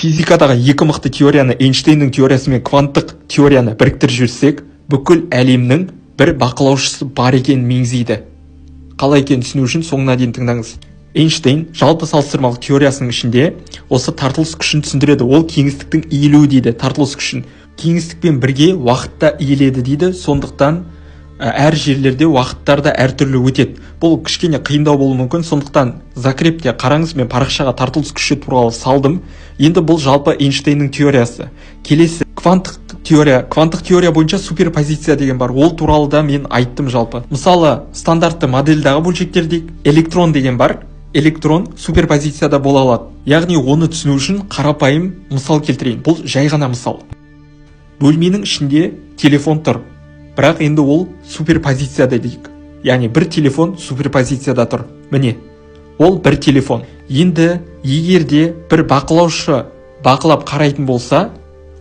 Физикадағы екі мықты теорияны, Эйнштейннің теориясы мен кванттық теорияны біріктіріп жіберсек, бүкіл әлемнің бір бақылаушысы бар екенін меңзейді. Қалай екенін түсіну үшін соңына дейін тыңдаңыз. Эйнштейн жалпы салыстырмалық теориясының ішінде осы тартылыс күшін түсіндіреді. Ол кеңістіктің иілуі дейді. Тартылыс күшін кеңістікпен бірге уақытта иіледі дейді. Сондықтан әр жерлерде уақыттар да әртүрлі өтеді. Бұл кішкене қиындау болуы мүмкін, сондықтан закрепте қараңыз, мен парақшаға тартылыс күші туралы салдым. Енді бұл жалпы Эйнштейннің теориясы. Келесі кванттық теория. Кванттық теория бойынша суперпозиция деген бар, ол туралы да мен айттым. Жалпы, мысалы, стандартты модельдағы бөлшектерде электрон деген бар. Электрон суперпозицияда бола алады. Яғни оны түсіну үшін қарапайым мысал келтірейін. Бұл жай ғана мысал. Бөлменің ішінде телефон тұр, бірақ енді ол суперпозицияда дейік, яғни бір телефон суперпозицияда тұр. Міне, ол бір телефон. Енді егер де бір бақылаушы бақылап қарайтын болса,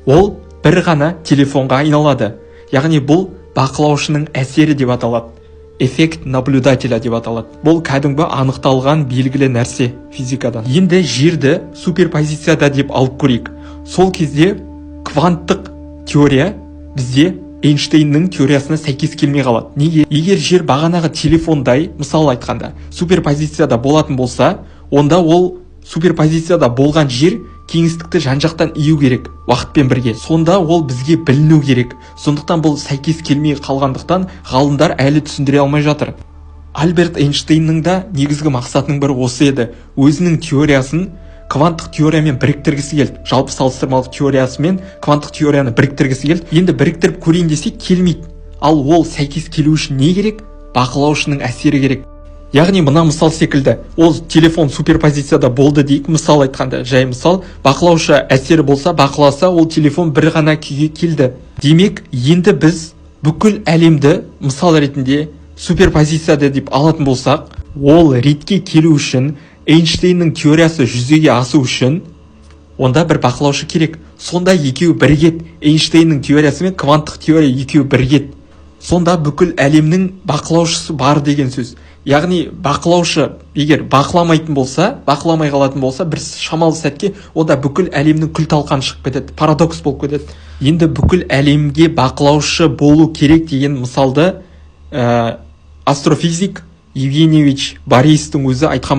ол бір ғана телефонға айналады. Яғни бұл бақылаушының әсері деп аталады, эффект наблюдателя деп аталады. Бұл кәдімгі анықталған белгілі нәрсе физикадан. Енді жерді суперпозицияда деп алып көрейік. Сол кезде кванттық теория бізде Эйнштейннің теориясына сәйкес келмей қалады. Неге? Егер жер бағанағы телефондай, мысал айтқанда, суперпозицияда болатын болса, онда ол суперпозицияда болған жер кеңістікті жан жақтан ию керек уақытпен бірге. Сонда ол бізге біліну керек. Сондықтан бұл сәйкес келмей қалғандықтан, ғалымдар әлі түсіндіре алмай жатыр. Альберт Эйнштейннің да негізгі мақсатының бірі осы еді: өзінің теориясын кванттық теориямен біріктіргісі келді. Жалпы салыстырмалық теориясы мен кванттық теорияны біріктіргісі келді. Енді біріктіріп көрейін десе, келмейді. Ал ол сәйкес келу үшін не керек? Бақылаушының әсері керек. Яғни мына мысал секілді, ол телефон суперпозицияда болды дейік, мысал айтқанда, жай мысал. Бақылаушы әсері болса, бақыласа, ол телефон бір ғана күйге келді. Демек, енді біз бүкіл әлемді мысал ретінде суперпозицияда деп алатын болсақ, ол ретке келу үшін, Эйнштейннің теориясы жүзеге асу үшін онда бір бақылаушы керек. Сонда екеуі бірігеді. Эйнштейннің теориясы мен кванттық теория екеуі бірігеді. Сонда бүкіл әлемнің бақылаушысы бар деген сөз. Яғни бақылаушы егер бақыламайтын болса, бақыламай қалатын болса бір шамалы сәтке, онда бүкіл әлемнің күл талқаны шығып кетеді, парадокс болып кетеді. Енді бүкіл әлемге бақылаушы болу керек деген мысалды астрофизик Евгеньевич Борейстің өзі айтқан.